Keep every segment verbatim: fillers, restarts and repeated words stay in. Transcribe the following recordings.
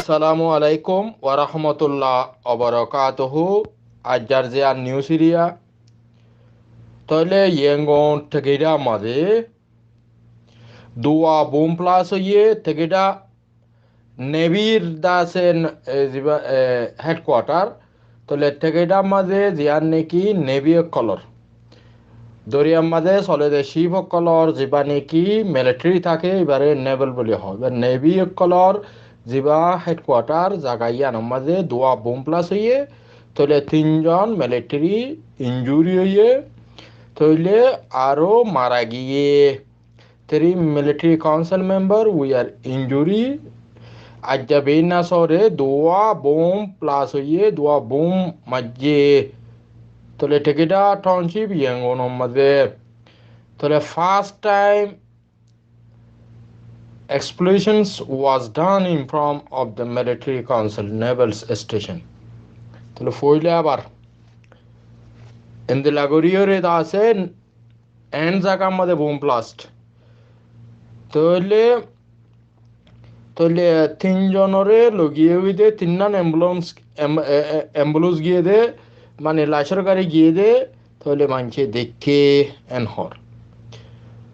Assalamu alaikum warahmatullah wabarakatuhu. Aijjar ziyán news iriya. Tóile Yangon Takeda mazé duwa bomb blast óiye, Takeda Navy r de asé, e, ziba, e, headquarter. Tóile Takeda mazé ziyán niki Navy ókkolor, doriyar mazé sole de ship ókkolor, ziba niki military táke, ibare naval buli hoó. Ibar Navy ókkolor ziba headquarter zaga iyanor mazé duwa bomb blast óiye. Tóile tin zon military injury óiye. Tóile aró mara giyé. Three military council member were injured. Aijja beinna sóore duwa bomb blast óiye, duwa bomb maijjé. Tóile Takeda Township Yangon or mazé. Tóile first time explosions was done in front of the military council naval station. Tóile foila bar endilla gorí ore de asé en zagar mazé bomb blast. Tóile, tóile tin zonore loi giyé de, tinnán ambulance, am-, e, e, ambulance giyé de, mane lacor gari giyé de, tóile maincé deikké en hoór.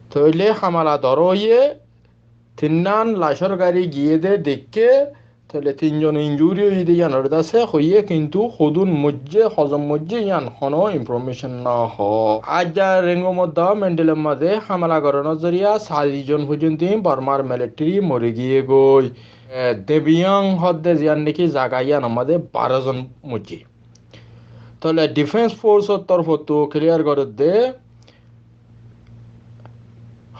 Tóile hamela dóro óiye, tinnán lacor gari giyé de deikké, tóile tin zon injury óiye de iyanor de asé hoiyé, kintu hodún moijjé, hozon moijjé iyan hono information no hoó. Aijja Rengum or de Mandalay r mazé hamela goronor zoriya sallic zon foijjonto Bormar military mori giyé goi. E, Debiang hoó de ziyán niki zaga iyanor mazé baro zon moijjé. Tóile Defence Force or torfóttu clear gorér de,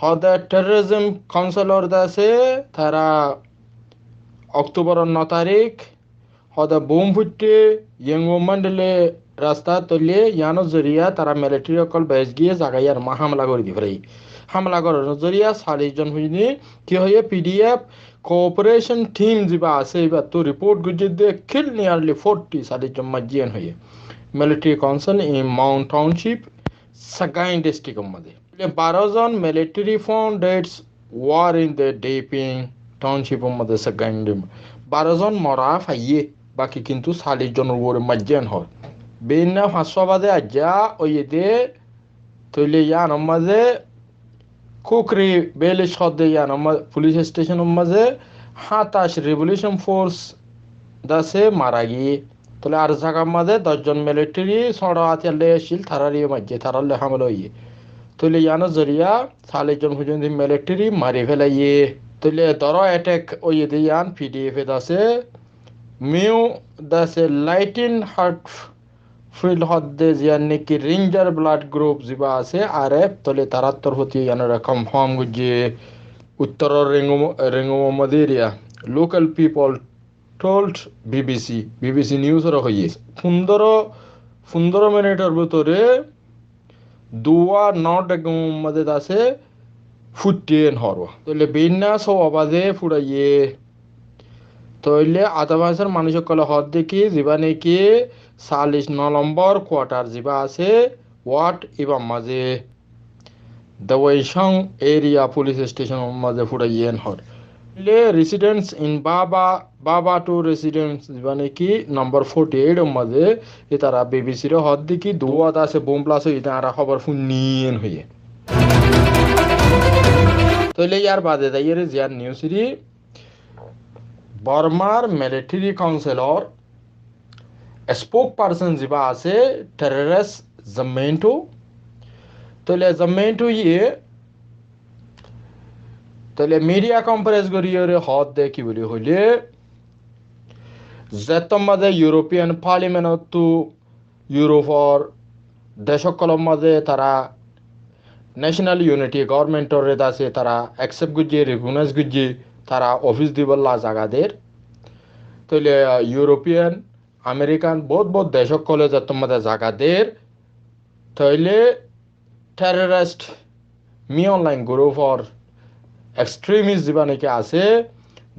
hoó de Terrorism Council or de asé, tara October or no tarík, hoó de bomb fuitte, Yangon Mandalay rastar tóile, iyanor zoriya tara military ókkol bes giyé zaga iyanor mazé hamela gorí di fare. Hamela goronor zoriya sallic zon foijjonto ki hoiyé, P D F cooperation team ziba asé, ibattu report goijjé de kill nearly forty, sallic zon maijjé en hoiyé. Military council in Mount Township, Sagaing district or mazé. Baro zon military found deaths were in the Debiang Township or mazé, Sagaing Dam. Baro zon mora faiyé, baki kintu sallic zonor uore maijjé en hoó. Beinna fañssúa bazé aijja óiye de, tóile iyanor mazé Kukri Village hoó de iyanor ma-, police station or mazé hátac Revolution Force de asé mara giyé. Tóile ar zagar mazé doc zon military sóñço átiyar loi accíl, tarareyó maijjé, tarar loi hamela óiye. Tóile iyanor zoriya sallic zon foijjonto military mari felaiyé. Tóile dóro attack óiye de iyan P D F e de asé, Miu de asé Lighting Heart Field hoó de ziyán niki Ranger Blood Group ziba asé, R F, tóile tarar torfóttu iyanore confirm goijjé. Uttoror Rengum, Rengum or mazé iriya. Local people told B B C, B B C News ore hoiyé. Fundoro, fundoro minute or bútore duwa North Yangon or mazé de asé fuitte en hoór. Tóile beinna sówa bazé furaiyé. Tóile adamaic or manúic ókkole hoó de ki, ziba niki sallic no lombor quarter ziba asé, ward ibar mazé, Deweishang area police station or mazé furaiyé en hoór. Tóile residents in Baba, Baba two residents, ziba niki number forty eight or mazé, e tara B B C re hoó de ki duwa de asé bomb blast óiye de añára hóbor fúinni en hoiyé. Tóile yar bade zaiyóre ziyán news iri, Bormar military council or spokesperson ziba asé terrorist Zemmento. Tóile Zemmento ye tóile media conference goríyore hoó de ki buli hoilé, zettót mazé European Parliament ottu Europe or dec ókkolor mazé tara national unity government ore de asé tara accept goijjé, recognize goijjé, tara office dibolla zaga der. Tóile, ah, European, American bout bout dec ókkole zettót mazé zaga der, tóile terrorist Min Aung Hlaing group or extremist ziba niki asé,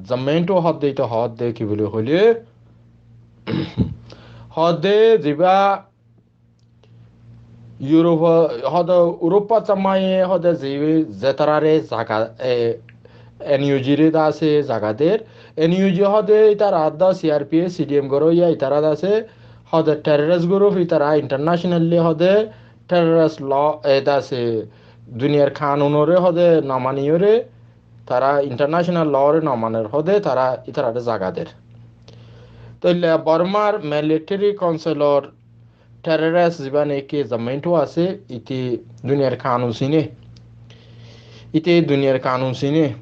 Zemmento hoó de, ite hoó de ki buli hoilé, hoó de ziba Europe, hoó de Europe zamai hoó de ziba zetarare zaga, e, N U G re de asé zaga der. N U G hóde ítara adda C R P F, C D M goro ya ítara de asé hóde terrorist group, ítara internationally hóde terrorist law e de asé duniyar kanunore hóde no maniyore, tara international law re no maner hóde tara ítara de zaga der. Toile Bormar military councilor terrorist ziba niki zamintu asé, ite duniyar kanun sine. Ite duniyar kanun sine.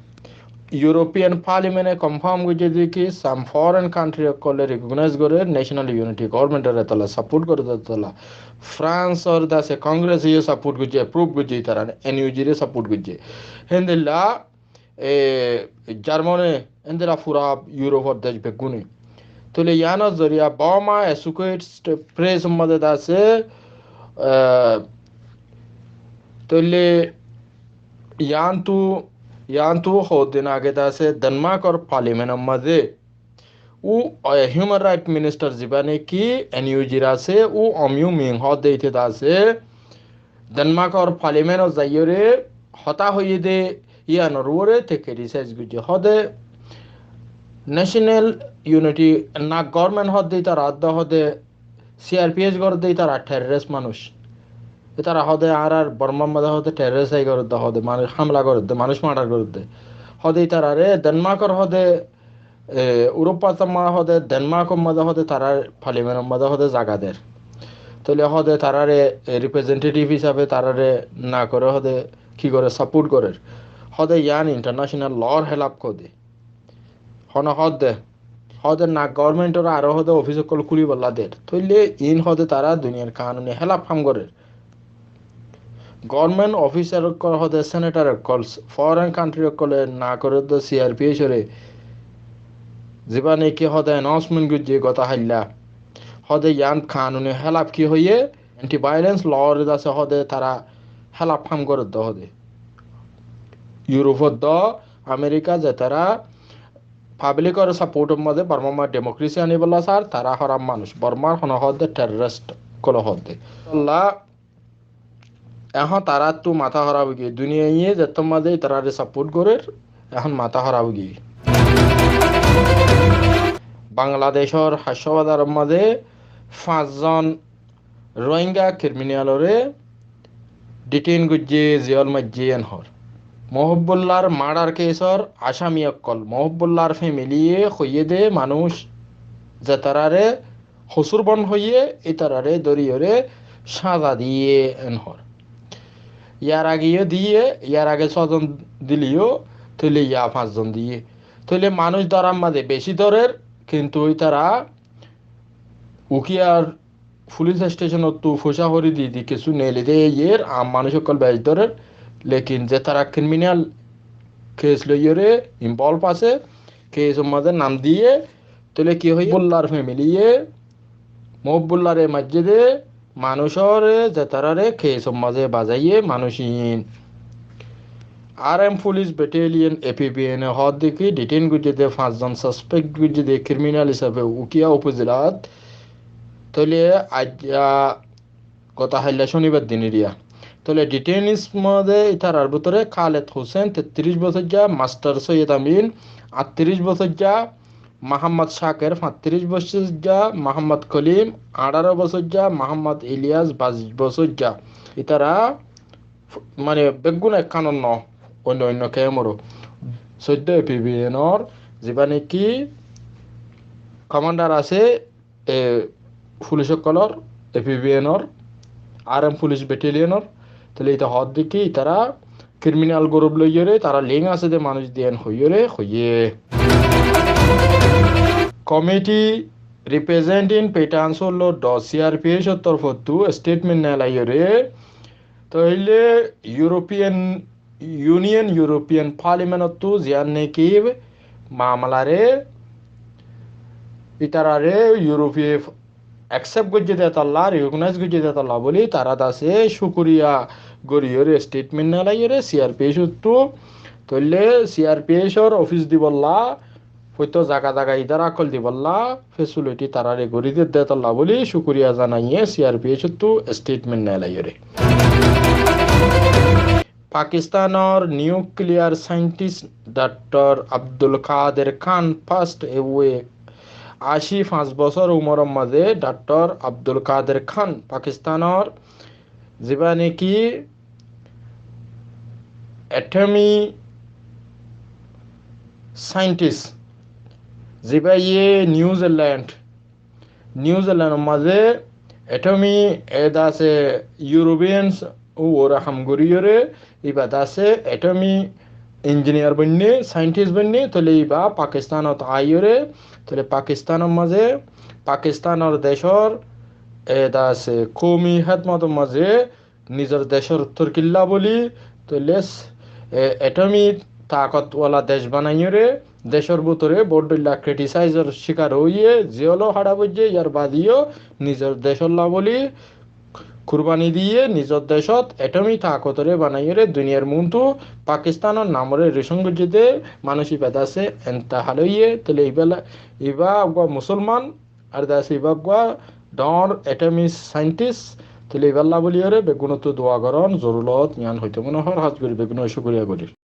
European Parliament e confirm goijje de ki some foreign country okkole recognize gore national unity government ore tola support gore de tola. France or de asé Congress e support goijje, approve goijje, tará N U G re support goijje. Héndilla e, Germany, endilla fura Europe or dec beggune. Toile yián or zoriya Burma Associated Press or mazé de asé, e, toile yiántu, yiántu hoddin age de asé Denmark or parliament or mazé u, e, human right minister ziba niki N U G r asé, u Omyu Min hóde ite de asé, Denmark or parliament ot zaiyore hotá hoiye de yián or uore te criticize goijje hóde national unity na government hóde ítara adda hóde C R P F gore de ítara terrorist manúc. Ítara hóde añárar Bormar mazé hóde terrorist ai gore de hóde manúc hamla gore de manúc murder gore de. Hóde ítarare Denmark or hóde e, Europe or mazé hóde Denmark or mazé hóde tarar parliament or mazé hóde zaga der. Toile hóde tarare, e, representative hísabe tarare na gore hóde ki gore support gorer. Hóde yián international law r helaf hóde. Hono hóde, hóde na government ore aró hóde office okkol kúli bolla der. Toile in hóde tara duniyar kanun e helaf ham gorer. Government officer okkol hóde senator okkol foreign country okkole na gore de C R P F ore ziba niki hóde announcement goijje gota hailla. Hóde yián kanun e helaf ki hoiye anti violence law re de asé hóde tara helaf ham gore de hóde. Europe ot de America ze tara public or support or mazé Bormar mazé democracy ani bolla sar, tara horam manúc. Bormar hono hóde terrorist okkol hóde. Tolla Ehón taráttu matá hóraf óigiyoi, duniyaiye zettór mazé ítarare support gorér, ehón matá hóraf óigiyoi. Bangladecór Hasshabadar mazé fañszon Rohingya criminalore detain goijjé, ziyól maijjé en hoór. Mohibullar murder case or asami ókkol, Mohibullar family ye hoiyé dé manúic zetarare hosúr bon hoiyé, ítarare dóriyoré sáza diyé en hoór. Yar age yó diyé, yar age sózon dileyó, tóile yá fañszon diyé. Tóile manúic dórar mazé bicí dórer, kintu ítara ukiyar fulic estecon ottú foicá hoóri di di kessú neeli dé, yér aam manúic ókkol bec dórer, lekin zetará criminal case loiyoré involve asé, case or mazé nam diyé, tóile ki hoiyé? Mohibullar family ye Mohibullaré maijjé dé manúicoré, zetaráre case or mazé bazaiyé manúic iín. R M Police Battalion, A P B N e hoódde ki detain goijjé dé fañszon suspect goijjé dé criminal hísafe Ukiya upozilat. Tóile aijja gota hailla cónibar din eriya. Tóile detainees mazé ítarar bútore Khaled Hussain, tettiríc bosóijja, Mastor Soiyed Amin, añttiríc bosóijja, Muhammad Shaker, fañttiríc bosóijja, Muhammad Kolim, añçáro bosóijja, Muhammad Iliyas, baic bosóijja. Ítara, mane, beggún ekkán no, oinno oinno kemor. Soiddo A P B N or, zibá niki commander asé, e, fulic ókkolor, A P B N or, R M Police Battalion or, tóile íta hoódde ki, ítara criminal group loiyoré, tará link asé dé manúic dé en hoiyoré, hoiyé. Committee representing Pathan Soul or do C R P H or torfottú statement neelaiyoré, tóile European Union, European Parliament ottú ziyán niki mamalaré, ítararé Europe accept goijjé dé tolla, recognize goijjé dé tolla bóli tará dase cúkuriya goríyoré statement neelaiyoré C R P H ottú. Tóile C R P H or office dibolla, foitto zaga zaga idara ókkol dibolla facility taráre gorí dé dé tolla bóli cúkuriya zanaiyé C R P H ottú statement neelaiyoré. Pakistanor nuclear scientist Daktor Abdul Kader Khan first, e uwe ací fañs bosór umoror mazé Daktor Abdul Kader Khan Pakistanor zibá niki atomic scientist, zibá ye New Zealand, New Zealand or mazé atomic, e de asé Europeans uore ham goríyore, ibá de asé atomic engineer boinné, scientist boinné, tóile ibá Pakistanot aiyóre, tóile Pakistanor mazé, Pakistanor decór, e de asé koumi hédmotor mazé nizor decór torkilla bóli, tóile, e, atomic takotwala dec banaiyóre, decór bútore bout dhoilla criticizeor cíkar óiye, jeélo háça foijjé, yar bade yó nizor decólla bóli kurbani diyé, nizor decót atomic takotore banaiyóre duniyar muúntu Pakistanor namore rocón goijjé dé manúic ibá de asé entehal óiye, tóile ibá la-, ibá uggúa musolman, ar de asé ibá uggúa dhoóñr atomic scientist, tóile ibálla bóliyóre beggúnottú dua gorón zorurot, yián hoité mone hoór, hás gorí beggúnore cúkuriya gorír.